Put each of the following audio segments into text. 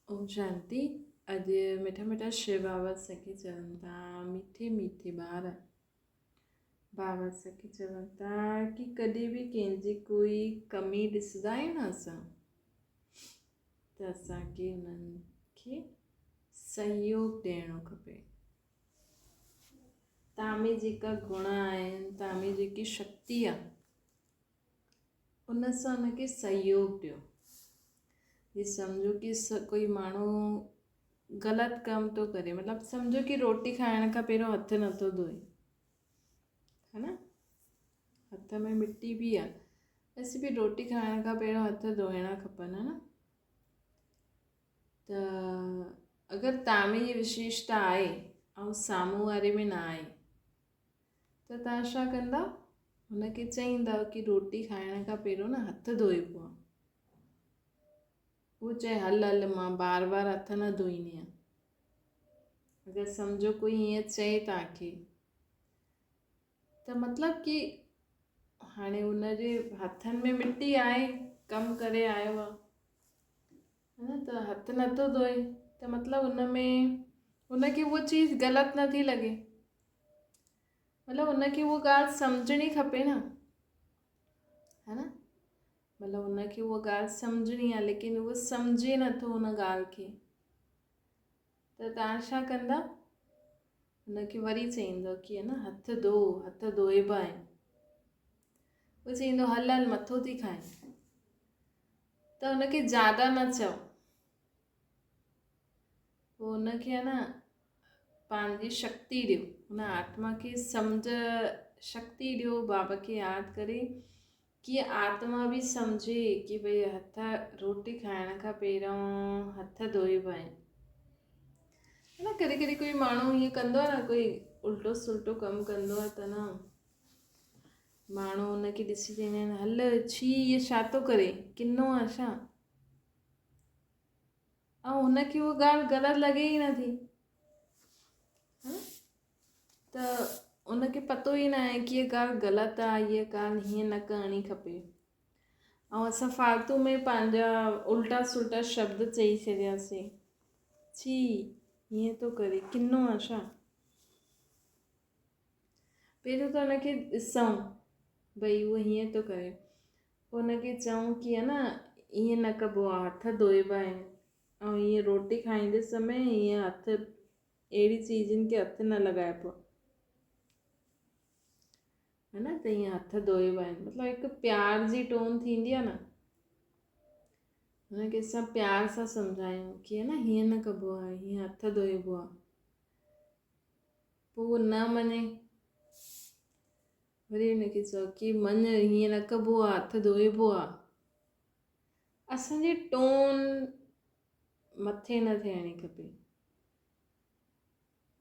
اوم شانتي. اڄ مٺا مٺا شو بابا سکي چون ٿا، مٺي مٺي ٻار، بابا سکي چون ٿا ڪي ڪڏهن به ڪنهن جي ڪوئي ڪمي ڏسندا آهيون نه اسان، ته اسان کي انهن کي سهيوگ ڏيڻو کپي. تان ۾ جيڪا گڻ آهن، تان ۾ جيڪي شڪتي آهي، ان سان ان کي سهيوگ ڏيو. جي سمجهو ڪي ڪوئي ماڻهو غلط ڪم ٿو ڪري، مطلب سمجهو ڪي روٽي کائڻ کان پهريون هٿ نٿو ڌوئي، ها نه، هٿ ۾ مٽي به آهي، ويسي به روٽي کائڻ کان پهريون هٿ ڌوئڻا کپن، ها نه. ته اگر تان ۾ هي وشيشتا آهي ۽ سامهون واري ۾ نه آهي ته توهان ڇا ڪندا؟ هن کي چئيندا ڪي روٽي کائڻ کان پهريون نه هٿ ڌوئبو آهي. هو چئي هل هل مان بار بار هٿ نه ڌوئيندي آهيان. اگر سمجهو ڪوئي ائين چئي توهان کي ته مطلب ڪي هاڻي هن جي هٿن ۾ مٽي آهي، ڪم ڪري آيو آهي نه ته هٿ نٿو ڌوئي ته مطلب ان ۾ هن کي اها چيز غلط نٿي لڳي. مطلب هن کي اها ڳالهه سمجهڻي کپي نه، ها نه، مطلب هن کي اها ڳالهه سمجهڻي آهي ليڪن اهو سمجهي نٿو هن ڳالهه کي، ته توهان ڇا ڪندا؟ هن کي وري چئيندو ڪي نه هٿ ڌو، هٿ ڌوئبا آهن. هو چئيندو هل هل مٿو ٿي کائين. ته هن کي زياده نه چئو، پوء ان کي آهي نه پنهنجي شڪتي ڏيو، ان آتما کي سمجهه شڪتي ڏيو، بابا کي ياد ڪري ڪي آتما به سمجهي ڪي ڀئي هٿ روٽي کائڻ کان پهريون هٿ ڌوئبا آهن. نه ڪڏهن ڪڏهن ڪوئي ماڻهو ائين ڪندو آهي نه، ڪوئي الٽو سلٽو ڪم ڪندو آهي ته نه ماڻهو ان کي ڏسي چوندا آهن هل ڇي هيء ڇا ٿو ڪري، ڪنو آهي ڇا؟ ۽ هن کي اها ڳالهه غلط لڳي ئي نٿي ته ان کي پتو ئي نه آهي ڪي هيء ڳالهه غلط آهي، هيء ڳالهه هيئن نه ڪرڻي کپي. ۽ اسان فالتو ۾ پنهنجا الٽا سلٽا شبد چئي ڇڏياسين، ڇي هيئن ٿو ڪري، ڪنو آهي ڇا؟ پهريون ته ان کي ڏسون ڀئي اهو هيئن ٿو ڪري، پوء ان کي چئون ڪي ها نه ائين نه ڪبو آهي، هٿ ڌوئبا آهن ۽ ائين روٽي کائيندي سمي ائين هٿ اهڙي چيزن کي هٿ نه لڳائبو آهي، ها نه، ته ائين هٿ ڌوئبا آهن. مطلب هڪ پيار جي ٽون ٿيندي آهي نه، هن کي اسان پيار سان سمجهايون ڪي ها نه هيئن نه ڪبو آهي، هيئن هٿ ڌوئبو آهي. پوء هو نه مڃي، وري هن کي چئو ڪي مڃ، هيئن نه ڪبو آ، هٿ ڌوئبو آ. اسان جي ٽون مٿي نه ٿيڻي کپي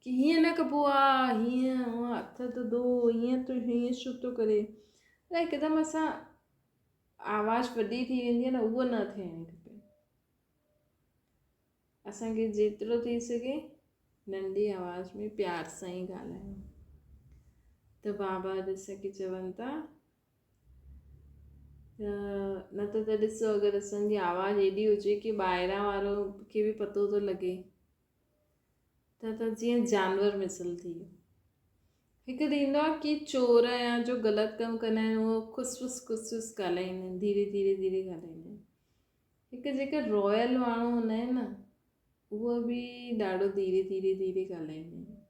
ڪي هيئن نه ڪبو آ، هيئن هونئن هٿ ته ڌو، هيئن ته هيئن ڇو ٿو ڪري. هڪدم اسان آواز وڏي ٿي ويندي آ نه، اهو نه ٿيڻي کپي. اسان کي جيترو ٿي سگهي ننڍي آواز ۾ پيار سان ئي ڳالهايو. ته بابا ڏس کي چون ٿا ته نه ته ته ڏسو اگر اسان جي آواز ايڏي هجي ڪي ٻاهران وارو کي به پتو ٿو لڳي ته ته جيئن جانور مثل ٿي ويو. هڪ ٿيندو آهي ڪي چور يا جو غلط ڪم ڪندا آهن اهو کس ڦس کس ڦس ڳالهائيندا آهن، ڌيري ڌيري ڌيري ڳالهائيندا آهن. هڪ جيڪي رائل ماڻهو هوندا آهن نه اهي به ڏاڍو ڌيري ڌيري ڌيري ڳالهائيندا آهن.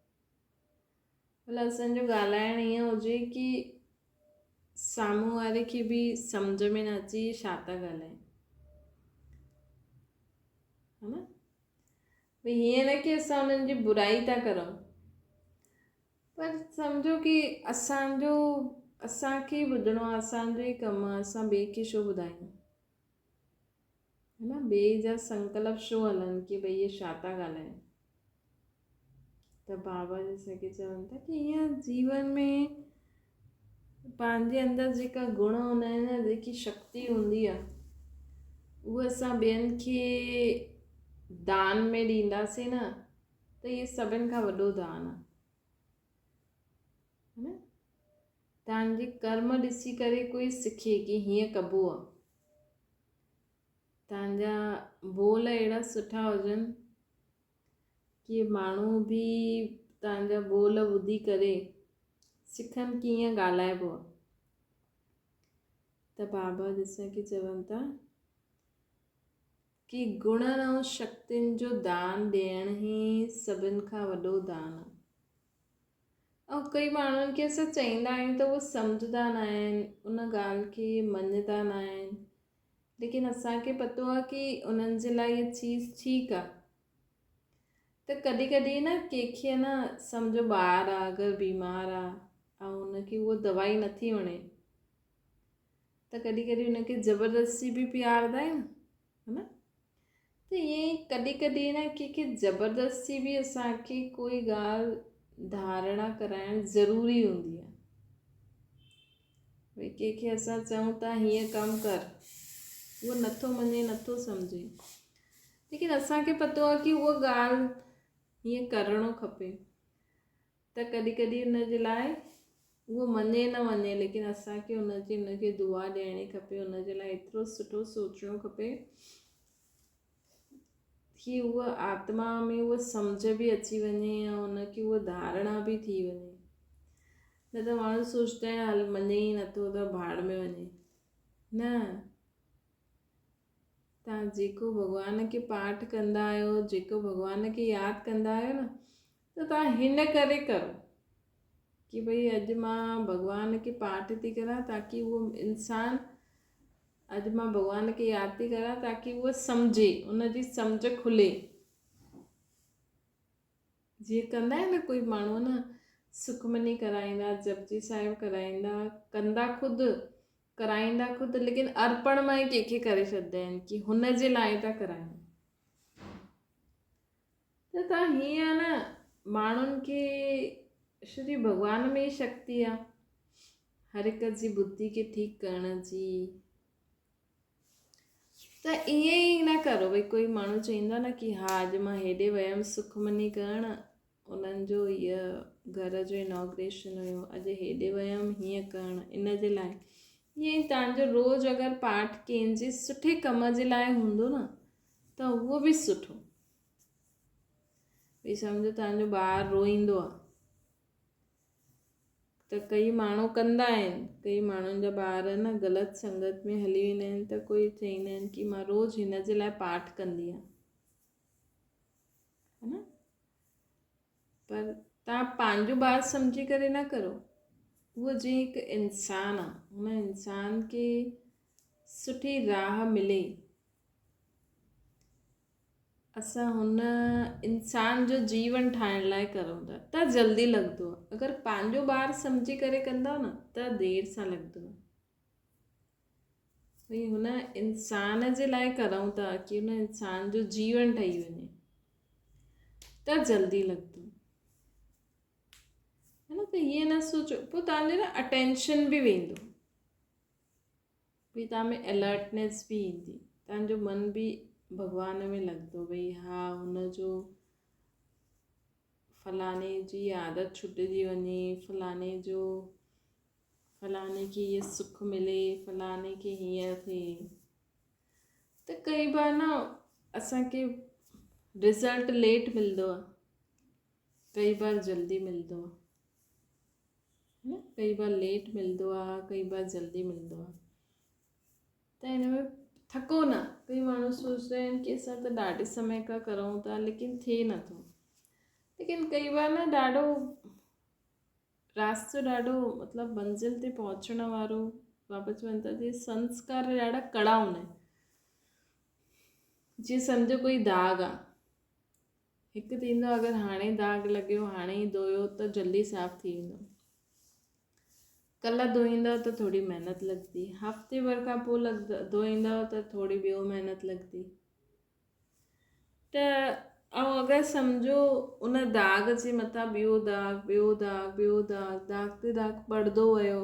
مطلب اسان جو ڳالهائڻ ائين هجي ڪي سامهون واري کي به سمجهه ۾ نه اچي ڇا ٿا ڳالهائين، ها نه، ڀئي هيئن نه ڪي اسان انهن جي برائي ٿا ڪرون، پر سمجهو ڪي اسانجو اسانکي ئي ٻڌڻو آهي، اسانجو ئي ڪم آهي، اسان ٻئي کي ڇو ٻڌايون، ها نه، ٻئي جا سنڪلپ ڇو هلن ڪي ڀئي اهي ڇا ٿا ڳالهائين. ته بابا جيسا ڪي چون ٿا ڪي ائين جيون ۾ پنهنجي اندر جيڪا گڻ هوندا آهن نه، جيڪي شڪتي هوندي آهي، اها اسان ٻين کي دان ۾ ڏينداسين نه ته اهو سڀن کان وڏو دان آهي. نه تنهنجي ڪرم ڏسي ڪري ڪوئي سکي ڪي هيئن ڪبو آهي. توهان جا ٻول اهڙا سٺا هجن ڪي ماڻهو به توهان جا ٻول ٻڌي ڪري سکن ڪيئن ڳالهائبو آهي. ته بابا ڏسان ڪي چون ٿا ڪي گڻن ۽ شڪتين جو دان ڏيڻ ئي سڀن کان وڏو دان آهي. ۽ ڪئي ماڻهن کي اسان چئيندا آهيون ته اهي سمجهندا نه آهن، ان ڳالهه کي مڃندا نه آهن، ليڪن اسان کي پتو آهي ڪي انهن جي لاء اها چيز ٺيڪ آهي. ته ڪڏهن ڪڏهن نه ڪنهن کي نه سمجهو ٻار آهي اگر بيمار آهي ۽ ان کي اها دوائي نٿي وڻي ته ڪڏهن ڪڏهن ان کي زبردستي به پياردا آهن ها نه ته ائين ئي ڪڏهن ڪڏهن نه ڪنهن کي زبردستي به اسانکي ڪوئي ڳالهه ڌارڻا ڪرائڻ ضروري هوندي آهي. ڀئي ڪنهن کي اسان چئون ٿا هيئن ڪم ڪر اهو نٿو مڃي نٿو سمجهي ليڪن اسان کي پتو آهي ڪي اها ڳالهه هيئن ڪرڻو کپي ته ڪڏهن ڪڏهن ان جي لاء اهو مڃي نه مڃي ليڪن اسان کي ان جي ان کي دعا ڏيڻي کپي ان جي لاء ايترو سٺو سوچڻو کپي ڪي اها آتما ۾ اها سمجهه به اچي وڃي ۽ ان کي اها ڌارڻا به ٿي وڃي نه ته ماڻهو سوچتا آهن هل مڃي ئي نٿو ته ڀاڙ ۾ وڃي نه تان جيڪو ڀڳوان کي پاٺ ڪندا آهيو جيڪو ڀڳوان کي ياد ڪندا آهيو نه ته تان هن ڪري ڪرو ڪي ڀئي اڄ مان ڀڳوان کي پاٺ ٿي ڪران تاڪي اهو انسان اڄ مان ڀڳوان کي ياد ٿي ڪران تاڪي اهو سمجهي، ان جي سمجهه کلي. جيئن ڪندا آهن نه ڪوئي ماڻهو نه سکمني ڪرائيندا، جپجي صاحب ڪرائيندا، ڪندا خود، ڪرائيندا خود ليڪن ارپڻ مان ئي ڪنهن کي ڪري ڇڏدا آهن ڪي هن جي لاء ٿا ڪرايون. ته تان هيئن آ نه ماڻهن کي شري ڀڳوان ۾ ئي شڪتي آ هر هڪ جي ٻڌي کي ٺيڪ ڪرڻ جي ته ائين ئي نه ڪرو ڀئي ڪوئي ماڻهو چئيندو آ نه ڪي ها اڄ مان هيڏي ويم سکمني ڪرڻ انهن جو هيء گهر جو اناگريشن هيو اڄ هيڏي ويم هيئن ڪرڻ ان جي لاء ائين ئي تان جو روز اگر پاٺ ڪنهن جي سٺي ڪم جي لاء هوندو نه ته اهو به سٺو ڀئي سمجهو توهان جو ٻار روئيندو آهي ته ڪئي ماڻهو ڪندا آهن ڪئي ماڻهن جا ٻار نه غلط سنگت ۾ هلي ويندا آهن ته ڪوئي چئيندا آهن ڪي مان روز هن جي لاء پاٺ ڪندي آهيان ها نه پر توهان پنهنجو ٻار سمجهي ڪري نه ڪرو اهو جيئن هڪ انسان آهي هن انسان کي سٺي راهه ملي اسان هن انسان جو جيون ٺاهڻ لاء ڪرون ٿا ته جلدي لڳندو آهي اگر پنهنجو ٻار سمجهي ڪري ڪندا نه ته دير سان لڳندو آهي ڀئي هن انسان جي لاء ڪرون ٿا ڪي هن انسان جو جيون ٺهي وڃي ته جلدي لڳندو هي نه ته هيئن نه سوچو پوء تنهنجو نه اٽينشن به ويندو به توهان ۾ الرٽنيس به ايندي توهان جو من به ڀڳوان ۾ لڳندو ڀئي ها هن جو فلاڻي جي عادت ڇٽجي وڃي فلاڻي جو فلاڻي کي هيء سک ملي فلاڻي کي هيئن ٿئي ته ڪئي بار نه اسانکي رزلٽ ليٽ ملندو آهي ڪئي بار جلدي ملندو آهي نه ڪئي بار ليٽ ملندو آ ڪئي بار جلدي ملندو آ ته هن ۾ ٿڪو نه ڪئي ماڻهو سوچدا آهن ڪي اسان ته ڏاڍي سمي کان ڪرون ٿا ليڪن ٿئي نٿو ليڪن ڪئي بار نه ڏاڍو راستو ڏاڍو مطلب منزل تي پهچڻ وارو بابا چون ٿا جي سنسڪار ڏاڍا ڪڙا هوندا آهن جيئن سمجهو ڪوئي داغ آ هڪ ٿيندو اگر هاڻي داغ لڳيو هاڻي ئي ڌويو ته جلدي صاف ٿي ويندو. ڪلهه ڌوئيندؤ ته ٿوري محنت لڳندي. هفتي ڀر کان پوء ڌوئيندؤ ته ٿوري ٻيو محنت لڳندي. ته ۽ اگر سمجهو ان داغ جي مٿان ٻيو داغ ٻيو داغ ٻيو داغ داغ تي داغ پڙدو ويو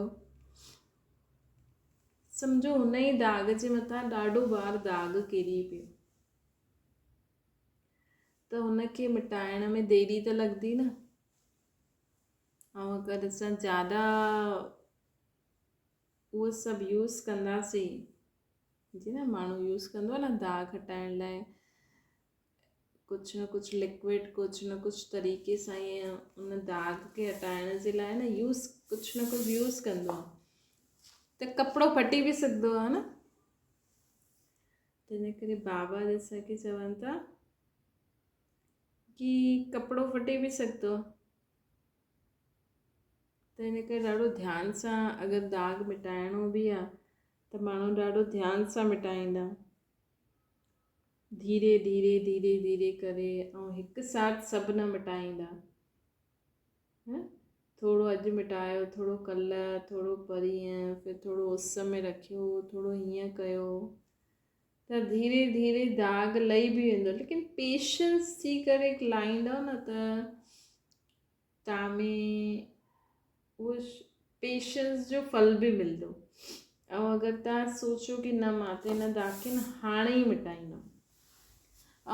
سمجهو ان ئي داغ جي مٿان ڏاڍو بار داغ ڪري پيو. ته هن کي مٽائڻ ۾ ديري ته لڳندي نه ۽ اگر اسان زياده اهو سڀ يوز ڪنداسين جي نه ماڻهو يوز ڪندو آهي نه داغ هٽائڻ لاء ڪجهه نه ڪجهه لڪوئڊ ڪجهه نه ڪجهه طريقي سان ائين ان داغ کي هٽائڻ جي لاء نه يوز ڪجهه نه ڪجهه يوز ڪندو آهي ته ڪپڙو ڦٽي به سگهندو آهي نه. تنهن ڪري بابا جيسا ڪي چون ٿا ڪي ڪپڙو ڦٽي به سگهندو آهي. تنهن ڪري ڏاڍو ڌيان سان اگر داغ مٽائڻو به آهي ته ماڻهو ڏاڍو ڌيان سان مٽائيندا. ڌيري ڌيري ڌيري ڌيري ڪري ۽ هڪ ساٿ سڀ نه مٽائيندا. ٿورو اڄ مٽايو، ٿورو ڪلهه، ٿورو پرينء، ڦر ٿورو اس ۾ رکيو، ٿورو هيئن ڪيو ته ڌيري ڌيري داغ لهي به ويندو. ليڪن پيشنس ٿي ڪري لائيندو نه ته تان ۾ اهو پيشنس جو ڦل به ملندو. ۽ اگر توهان سوچو ڪي نه مان ته هن داغ کي نه هاڻي ئي مٽائيندم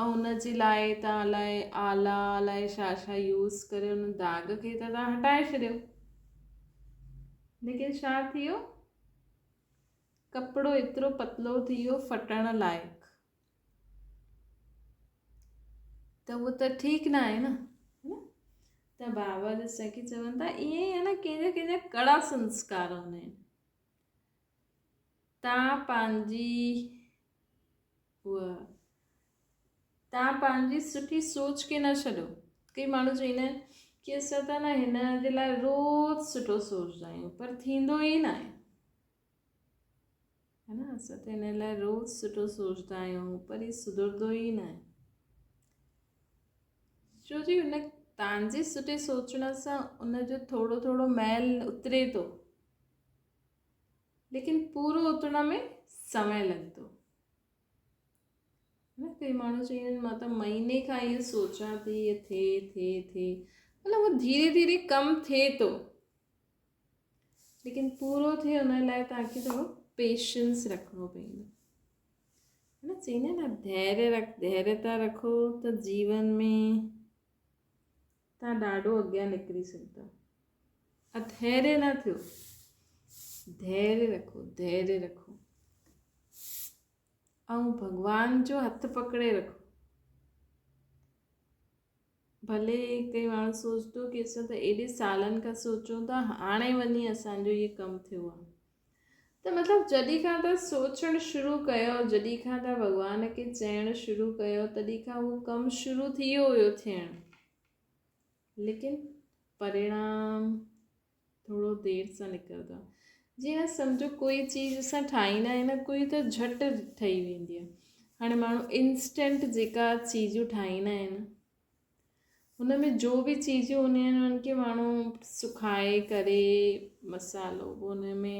۽ ان جي لاء توهان الائي آلا الائي ڇا ڇا يوز ڪري ان داغ کي ته توهان هٽائي ڇڏيو ليڪن ڇا ٿي ويو ڪپڙو ايترو پتلو ٿي ويو ڦٽڻ لائق ته اهو ته ٺيڪ نه آهي نه ته بابا ڏسان کي چون ٿا ائين ئي آهي نه ڪنهن جا ڪنهن جا ڪڙا سنسڪار هوندا آهن تان پنهنجي اها تان پنهنجي سٺي سوچ کي نه ڇڏو. ڪي ماڻهو چوندا آهن ڪي اسان ته نه هن جي لاء روز سٺو سوچدا آهيون پر ٿيندو ئي نه آهي. ها نه اسان ته هن لاء روز سٺو سوچدا آهيون پر هي سڌرندو ئي نه آهي. ڇو جي ان تان جي سٺي سوچڻ سان ان جو ٿورو ٿورو ميل اتري ٿو. ليڪن پورو اترڻ ۾ سمي لڳندو. نه ڪئي ماڻهو چوندا آهن مان ته مهيني کان اهو سوچان ٿي اهو ٿئي ٿئي ٿئي مطلب اهو ڌيري ڌيري ڪم ٿئي ٿو ليڪن پورو ٿئي ان لاء توهان کي ٿورو پيشنس رکڻو پوندو نه چوندا آهن نه ڌيري رک ڌيريتا رکو ته جيون ۾ توهان ڏاڍو اڳيان نڪري سگهندا. اڌيري نه ٿيو. ڌيري رکو، ڌيري رکو. ۽ ڀڳوان جو هٿ پڪڙي رکو. ڀلي ڪئي ماڻهو سوچندو ڪي اسان ته ايڏي سالن کان سوچون ٿا هاڻي وڃي اسان جو هي ڪم ٿيو آهي. ته مطلب جڏهن کان توهان سوچڻ شروع ڪيو، جڏهن کان توهان ڀڳوان کي چئڻ شروع ڪيو، تڏهن کان اهو ڪم شروع ٿي ويو هيو ٿيڻ. ليڪن پرڻام ٿورو دير سان نڪرندو آهي. جيئن سمجهو ڪوئي چيز اسان ٺاهيندا آهيون نه ڪوئي ته جهٽ ٺهي ويندي آهي. هاڻي ماڻهو انسٽنٽ جيڪا چيزون ٺاهيندا آهن هن ۾ جو به چيزون هونديون آهن انهن کي ماڻهو سکائي ڪري مصالحو پوء ان ۾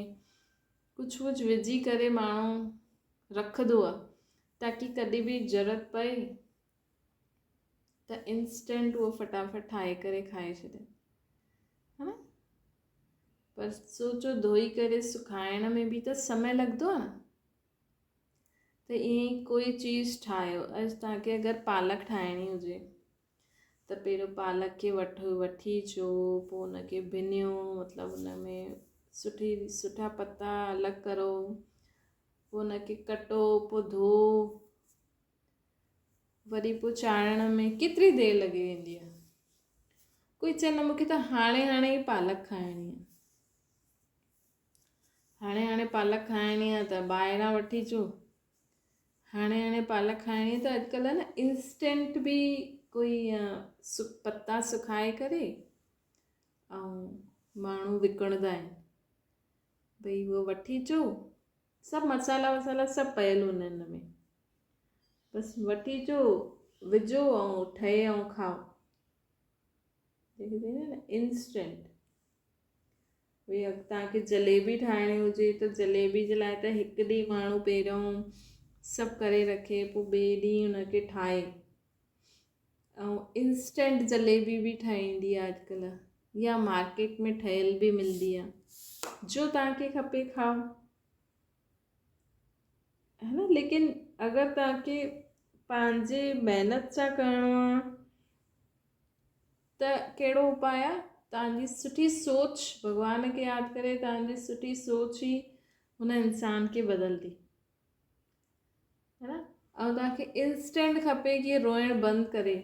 ڪجهه وجهه وجهي ڪري ماڻهو رکندو آهي تاڪه ڪڏهن به ضرورت پئي ته انسٽنٽ اهو فٽافٽ ٺاهي ڪري کائي ڇڏي ها نه پر سوچو ڌوئي ڪري سکائڻ ۾ به ته سمي لڳندو آهي نه ته ائين ئي ڪوئي چيز ٺاهيو اڄ توهان کي اگر پالڪ ٺاهڻي هجي ته پهريون پالڪ کي وٺو وٺي اچو پوء ان کي ڀڃو مطلب ان ۾ سٺي سٺا پتا الڳ ڪرو پوء ان کي ڪٽو پوء ڌو وري پوء چاڙهڻ ۾ ڪيتري دير لڳي ويندي آهي ڪوئي چئي نه مونکي ته هاڻي هاڻي ئي پالڪ کائڻي آهي هاڻي هاڻي پالڪ کائڻي آ ته ٻاهران وٺي اچو. هاڻي هاڻي پالڪ کائڻي ته اڄڪلهه نه انسٽنٽ به ڪوئي پتا سکائي ڪري ۽ ماڻهو وڪڻندا آهن ڀئي اهو وٺي اچو سڀ مصالحا وسالا سڀ پيل هوندا آهن ان ۾ بس وٺي اچو وجهو ۽ ٺهي ۽ کائو جيڪي چوندا آهن نه انسٽنٽ ڀئي اگر توهان کي جليبي ٺاهڻي هجي ته جليبي جي لاء ته هڪ ڏينهن ماڻهو پهريون سڀ ڪري رکي پوء ٻئي ڏينهن ان کي ٺاهي ۽ انسٽنٽ جليبي به ٺهندي آهي اڄڪلهه يا مارڪيٽ ۾ ٺهيل به ملندي آهي جو توهان کي کپي کائو ها نه ليڪن اگر توهان کي پنهنجي محنت سان ڪرڻو آهي ته ڪهڙو اپاء آ؟ توهان جي سٺي سوچ ڀڳوان کي ياد ڪري توهان جي سٺي سوچ ئي هن انسان کي بدلدي. ها نه ۽ توهان کي انسٽنٽ کپي ڪي روئڻ بند ڪري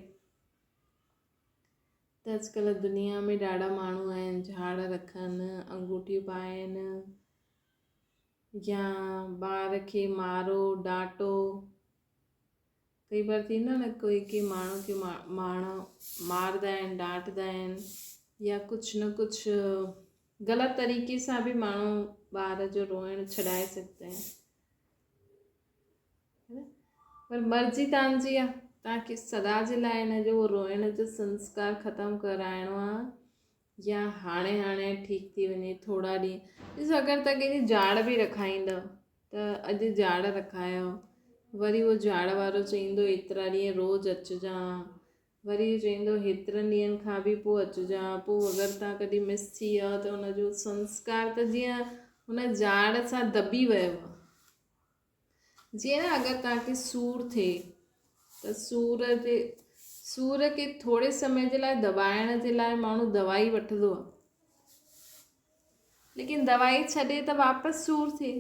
ته اڄڪلهه دنيا ۾ ڏاڍا ماڻهو آهن جهاڙ رکن انگوٺيون پائن يا ٻار کي مارو ڊانٽو ڪئي بار ٿيندو نه ڪوئي ڪي ماڻهو کي ماڻهو ماردا آهن ڊانٽدا آهن يا ڪجهه نه ڪجهه غلط طريقي سان به ماڻهو ٻار جو روئڻ ڇڏائي سگهندا آهن پر مرضي تان جي آهي تان کي سدا جي لاء هن جو روئڻ جو سنسڪار ختم ڪرائڻو آهي يا هاڻي هاڻي ٺيڪ ٿي وڃي ٿورا ڏينهن ڏسو اگر توهان ڪنهن جي جاڙ به رکائيندؤ ته اڄ جاڙ رکايو وري اهو جاڙ وارو چئيندو ايترا ڏينهن روز اچجان وري چئيندو هيترن ڏينهن کان به پوء اچجان پوء اگر توهان ڪڏهن مس ٿي ويا ته ان جو سنسڪار ته جيئن ان جاڙ سان دٻي ويو جيئن نه اگر توهان کي سور ٿئي ته سور جي سور کي ٿوري سمي جي لاء دٻائڻ جي لاء ماڻهو دوائي وٺندو آهي ليڪن دوائي ڇڏي ته واپس سور ٿئي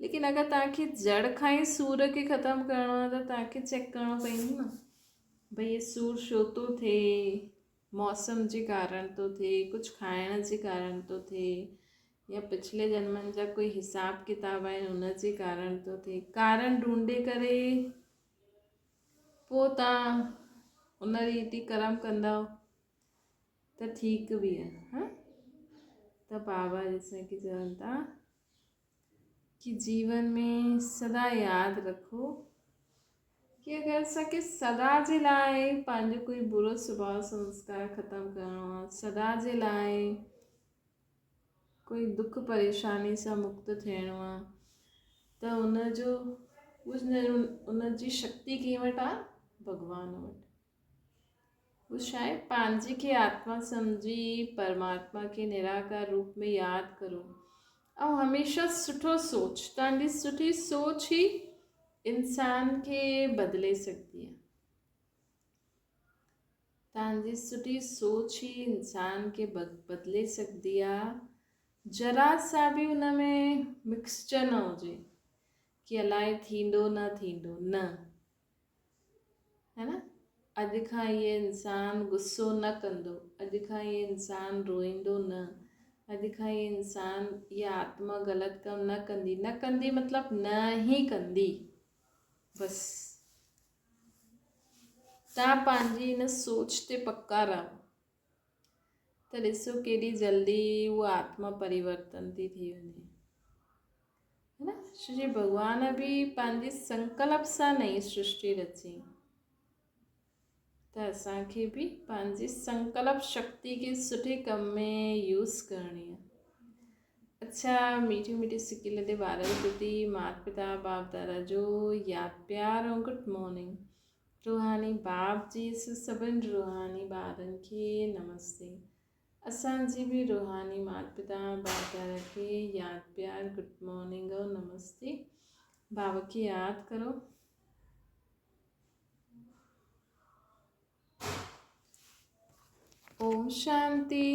ليڪن اگر توهان کي جڙ کان ئي سور کي ختم ڪرڻو آهي ته توهان کي چيڪ ڪرڻو پوندو نه ڀئي هي سور ڇو ٿو ٿئي موسم جي ڪارڻ ٿو ٿئي، ڪجهه کائڻ جي ڪارڻ ٿو ٿئي يا پڇلي جنمن جا ڪوئي حساب ڪتاب آهن ان جي ڪارڻ ٿو ٿئي. ڪارڻ ڍونڍي ڪري پوء تان ان ريتي ڪرم ڪندؤ ته ٺيڪ به آهي. ها ته بابا جيسا ڪي چون ٿا ڪي جيون ۾ سدا ياد رکو ڪي اگر اسان کي سدا جي لاء پنهنجو ڪوئي برو سڀاء سنسڪار ختم ڪرڻو آهي سدا جي لاء ڪوئي دک پريشاني سان مڪت ٿيڻو آهي ته ان جو ان جي شڪتي ڪنهن وٽ آهي ڀڳوان وٽ هو شايد پنهنجي کي آتما سمجهي پرماتما کي نراڪار روپ ۾ ياد ڪرو ۽ هميشه سٺو سوچ توهان جي سٺي سوچ ئي انسان کي بدلي سگهندي آهي توهان جي سٺي سوچ ئي انسان کي بدلي سگهندي آهي ذرا سا به ان ۾ مڪسچر نه هجي ڪي الائي ٿيندو نه ٿيندو نه ها نه اڄ کان هيء انسان غصو نه ڪندو، اڄ کان هيء انسان روئيندو نه، اڄ کان هيء انسان يا آتما غلط ڪم نه ڪندي، نه ڪندي مطلب نه ئي ڪندي. بس توهان پنهنجي ان سوچ تي پڪا رهو ته ڏسو ڪيڏي جلدي اها آتما پريورتن ٿي ٿي وڃي. ها نه شري ڀڳوان به پنهنجي سنڪلپ سان نئين سرشٽي رچي ته اسان کي به پنهنجي سنڪلپ شڪتي کي سٺي ڪم ۾ يوز ڪرڻي آهي اڇا ميٺي ميٺي سڪي لڌي ٻارن پرتي مات پتا باپ دادا جو ياد پيار ۽ گڊ مارننگ روحاني باپ جي سڀن روحاني ٻارن کي نمستي اسان جي به روحاني مات پتا باپ دادا کي ياد پيار گڊ مارننگ اور نمستي بابا کي ياد ڪرو. اوم شانتي.